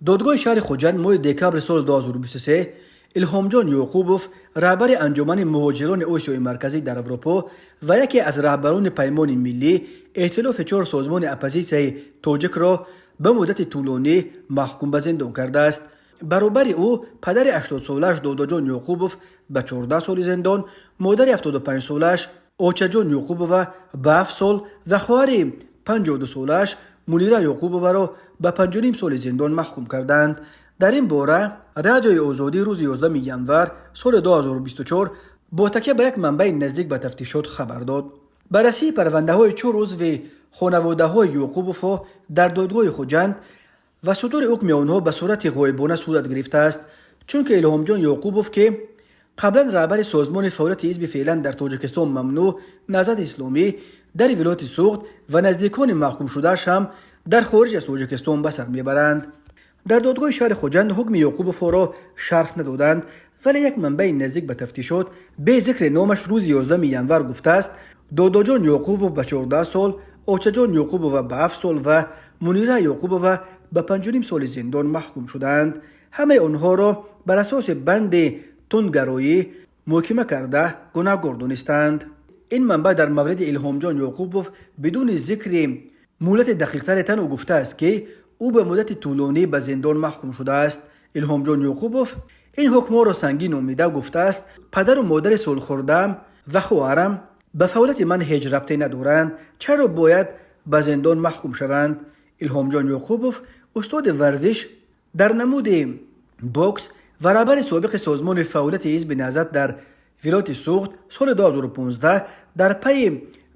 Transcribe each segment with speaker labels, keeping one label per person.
Speaker 1: Додгоҳи шаҳри Хуҷанд моҳи декабри соли 2023 Илҳомҷон Ёқубов, раҳбари Анҷумани муҳоҷирони Осиёи Марказӣ дар Аврупо ва яке аз раҳбарони Паймони миллӣ, эътилофи чор созмони оппозитсияи тоҷикро, ба муддати тӯлонӣ маҳкум ба зиндон кардааст. Баробари ӯ падари 80-солааш Додоҷон Ёқубов ба 14 соли зиндон, модари 75-солааш Очаҷон Ёқубова ба 7 сол ва хоҳари 52-солааш Мунира Ёқубоваро ба 5,5 соли зиндон маҳкум карданд. Дар ин бора Радиои Озодӣ рӯзи 11 январ соли 2024 бо такя ба як манбаи наздик ба тафтишот хабар дод. Баррасии парвандаҳои чор узви хонаводаҳои Ёқубовҳо дар додгоҳи Хуҷанд ва судури ҳукми онҳо ба сурати ғоибона сурат гирифтааст, чунки Илҳомҷон Ёқубов, ки қаблан раҳбари созмони фаъолияти ҳизби феълан дар Тоҷикистон мамнӯъ Наҳзати Исломӣ дар вилояти Суғд, ва наздикони маҳкумшудааш ҳам дар хориҷ аз Тоҷикистон ба сар мебаранд. Дар додгоҳи шаҳри Хуҷанд ҳукми Ёқубовҳоро шарҳ надоданд, вале як манбаи наздик ба тафтишот бе зикри номаш рӯзи 11 январ гуфтааст, Додоҷон Ёқубов ба 14 сол, Очаҷон Ёқубова ба 7 сол ва Мунира Ёқубова ба 5,5 соли зиндон маҳкум шуданд. Ҳамаи онҳоро бар асоси банди тундгароӣ муҳокима карда, гунаҳгор донистанд. Ин манбаъ дар мавриди Илҳомҷон Ёқубов бидуни зикри муҳлати дақиқтаре танҳо гуфтааст, ки ӯ ба муддати тӯлонӣ ба зиндон маҳкум шудааст. Илҳомҷон Ёқубов ин ҳукмҳоро сангин номида, гуфтааст: «Падару модари солхӯрдаам ва хоҳарам ба фаъолияти ман ҳеҷ рабте надоранд, чаро бояд ба зиндон маҳкум шаванд?» Илҳомҷон Ёқубов, устоди варзиш дар намуди бокс ва раҳбари собиқи созмони фаъолияти ҳизби Наҳзат дар вилояти Суғд, соли 2015 дар пайи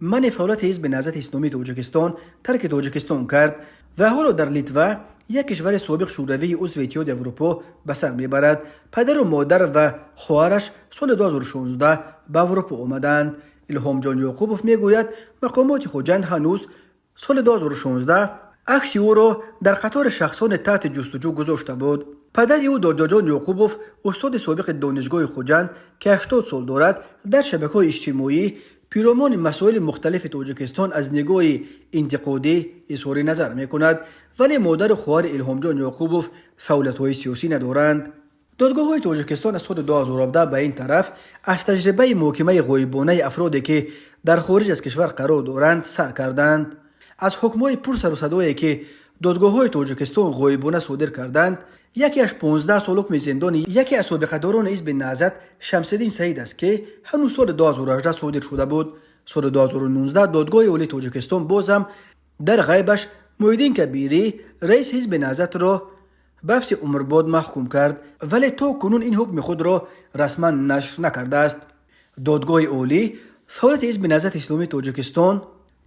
Speaker 1: манъи фаъолияти ҳизби Наҳзати Исломии Тоҷикистон тарки Тоҷикистон кард ва ҳоло дар Литва, як кишвари собиқ шӯравии узви Иттиҳоди Аврупо, ба сар мебарад. Падару модар ва хоҳараш соли 2016 ба Аврупо омаданд. Илҳомҷон Ёқубов мегӯяд, мақомоти Хуҷанд ҳанӯз соли 2016 акси ӯро дар қатори шахсони таҳти ҷустуҷӯ гузошта буд. Падари ӯ, Додоҷон Ёқубов, устоди собиқи Донишгоҳи Хуҷанд, ки 80 сол дорад, дар шабакаҳои иҷтимоӣ пиромони масоили мухталифи Тоҷикистон аз нигоҳи интиқодӣ изҳори назар мекунад, вале модару хоҳари Илҳомҷон Ёқубов фаъолиятҳои сиёсӣ надоранд. Додгоҳҳои Тоҷикистон аз соли 2017 ба ин тараф аз таҷрибаи муҳокимаи ғоибонаи афроде, ки дар хориҷ аз кишвар қарор доранд, сар карданд. Аз ҳукмҳои пурсарусадое, ки додгоҳҳои Тоҷикистон ғоибона содир карданд, якеаш 15 сол ҳукми зиндони яке аз собиқадорони ҳизби Наҳзат Шамсиддин Саид аст, ки ҳанӯз соли 2018 содир шуда буд. Соли 2019 Додгоҳи Олии Тоҷикистон боз ҳам дар ғайбаш Муҳиддин Кабирӣ, раиси ҳизби Наҳзатро, ба ҳабси умрбод маҳкум кард, вале то кунун ин ҳукми худро расман нашр накардааст. Додгоҳи Олӣ фаъолияти ҳизби Наҳзати Исломии Тоҷикистон,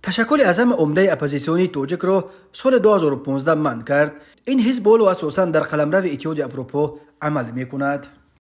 Speaker 1: ташаккули аз ҳама умдаи оппозитсионии тоҷикро, соли 2015 манъ кард. Ин ҳизб ҳоло асосан дар қаламрави Иттиҳоди Аврупо амал мекунад.